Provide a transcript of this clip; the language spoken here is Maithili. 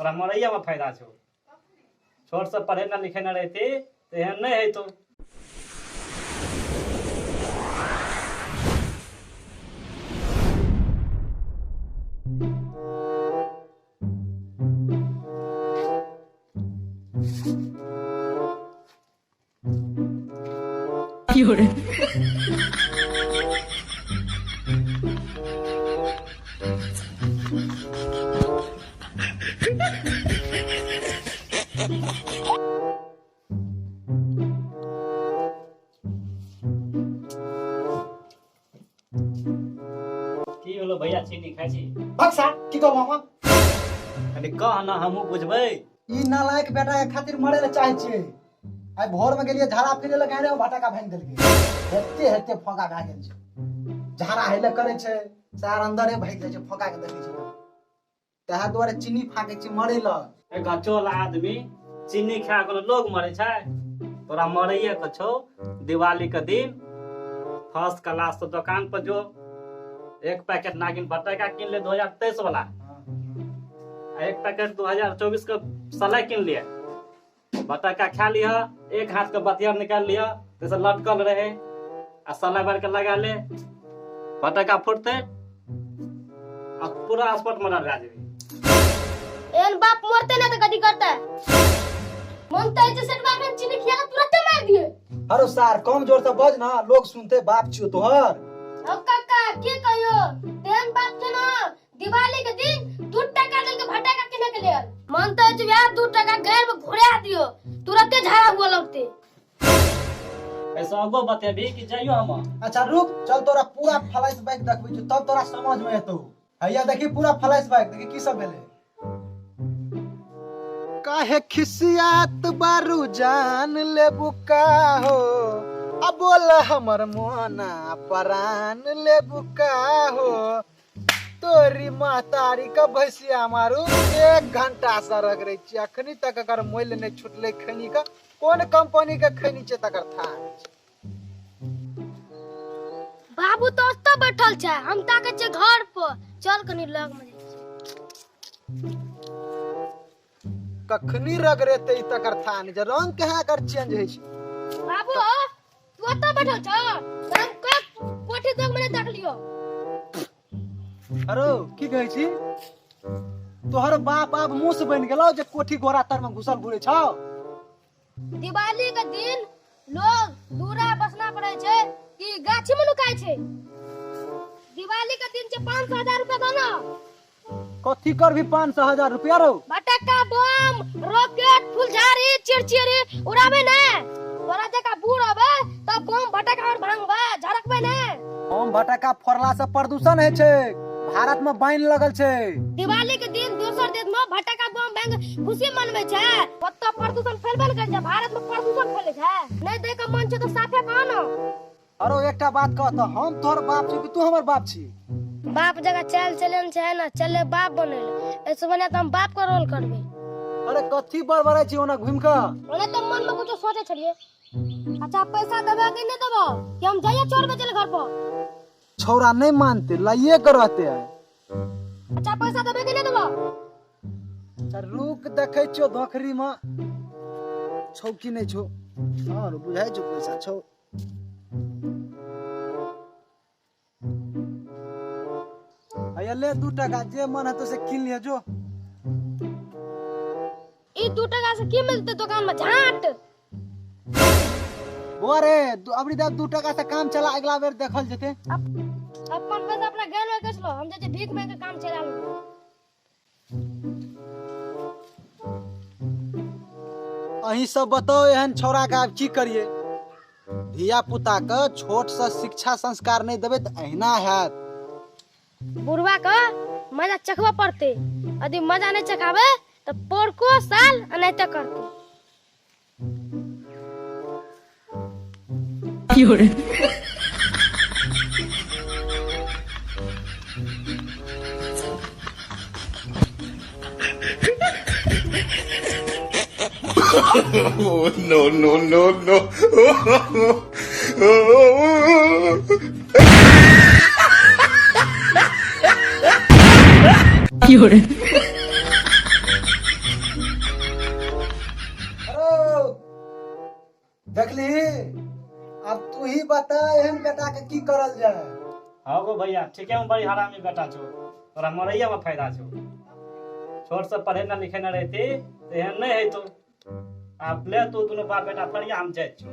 तोरा मरैया में फायदा छौ। छोट से पढ़े ना लिखे ना रहती तो एहन नहीं है तो। की होलो भैया, चीनी खाइ छी? बक्सा की कहबो हम? कनि कह ना, हमहूँ बुझबै। ई नालायक बेटा के खातिर मरे ले चाहे छियै। आइ भोर में गेलियै झाड़ा फिरे लए, गाड़े में भटका भांगि देलकै। हेते हेते फोका भए गेल छै। झाड़ा हेले करै छै, सार अंदरे भागि जाइ छै, फोका के देखै छै। तएह दुआरे चीनी फाकै छी मरे लए। एक चोल आदमी चीनी खा के लोग मरे छै? तोरा मरैये के छौ, दिवाली के दिन फर्स्ट क्लास से दुकान पर जो, एक पैकेट नागिन फटका किन ले 2023 वाला, आ एक पैकेट 2024 के सलाई किन लिए, बटका खा लिह, एक हाथ के बतिया निकाल लिह जैसे लटकल रहे, आ सलाई बार के लगा ले, फटका फुटते आ पूरा स्पॉट मर्डर भए जेबी। एहन बाप मरते ना तो कथी करता है? मन तो ऐसे सेटवा के चीनी खिया के तुरंत मार दिए। अरे सार, कम जोर से बज ना, लोग सुनते, बाप छियो तोहर। अब काका के कहियो, तेहन बाप छै ना दिवाली के दिन 2 टका देल के भटका किने के लेल। मन तो ऐसे वह 2 टका गैर में घुरा दियो, तुरंते झाड़ा हुआ लगते। ऐसा अगो बतेबी कि जाइयो हम? अच्छा रुक, चल तोरा पूरा फ्लैश बैक देखबै छी, तब तोरा समझ में एतौ। हैया देखी पूरा फ्लैश बैक, देखी की सब भेलै। काहे खिसियात बारू जान ले बुका हो, अब बोल हमर मोना परान ले बुका हो। तोरी महतारी के भैंसिया मारू, 1 घंटा से रगड़ै छी, अखनी तक एकर मोल नहि छुटलै। खैनी के कोन कंपनी के खैनी छै तकर था नहि छै। बाबू तो ओतऽ बैठल छै, हम ताकै छियै घर पर। चल कनी लग में जाइ छी। कखनी रगड़ेतै ई तकर था नहि छै, रंग कहाँ एकर चेंज होइ छै। बाबू तू ओतऽ बैठल छ, हम कोठी तक में नहि ताकलियो। अरो की कहै छी? तोहर बाप आब मुस बनि गेलौ जे कोठी गोरा तर में घुसल घुरै छौ। दिवाली के दिन लोग दूरा बसना पड़े छै कि गाछी में नुकाय छै। दिवाली के दिन छै, 500 हजार रुपया दो ना। कथी करबी 500 हजार रुपया रो? फटक्का, बम, रॉकेट, फुलझारी, चिड़चिड़ी उड़ाबे ने। तोरा जका बूढ़ होबे तब बम फटक्का और भांगबे झड़कबे ने। बम फटक्का फोड़ला से प्रदूषण होइ छै, भारत में बैन लगल छै। दिवाली के दिन दोसर देश में फटक्का बम भांग खुशी मनबै छै, ओतऽ प्रदूषण फैलबे ने करै छै, भारत में प्रदूषण फैले छै। नहि दै के मन छै तऽ साफे कह न। अरो एकटा बात कह तऽ, हम तोहर बाप छी कि तू हमर बाप छी? बाप जगह चल चलन छै ना, चले बाप बनल, ऐसे बने तऽ हम बाप के रोल करबै। अरे कथी बड़बड़ाइ छी ओना घुमि कऽ? ओना तऽ मन में कुछो सोचे छलियै। अच्छा पैसा देबे कि नहि देबो कि हम जाइए चोर बेचल घर पर? छौड़ा नहीं मानते, लाइए के रहते हैं। अच्छा पैसा देबे कि नहीं देबो? अच्छा रुक, देखै छियो धोखरी में छौ कि नहीं छौ। हाँ बुझाइ छौ पैसा छौ। हैया ले 2 टका, जे मन हेतौ से कीन लिहे जो। ई 2 टका से की मिलते दुकान में झाट? बौआ रे, अबरी दा 2 टका से काम चला, अगला बेर देखल जेते। अपन पैसा अपना गैल में कसलो, हम जे भीख मांग के काम चला लेबै। अहीं सब बताओ एहन छौड़ा के आब की करिए? धिया पुता के छोट से शिक्षा संस्कार नहीं देबै तऽ अहिना हैत। बुढ़वा के मजा चखबऽ पड़ते, यदि मजा नहीं चखाबे तऽ पोरको साल एनाहिते करते। No, no, no, no. देखली, अब तू ही बता एहन बेटा के की करल जाए। हाँ गो भैया, ठीके में बड़ी हरामी बेटा छौ, तोरा मरैया में फायदा छौ। छोट से पढ़े ना लिखे ना रहती तो एहन नहीं है। तो आप ले तू दोनों बाप बेटा फरिया, हम जाए छो।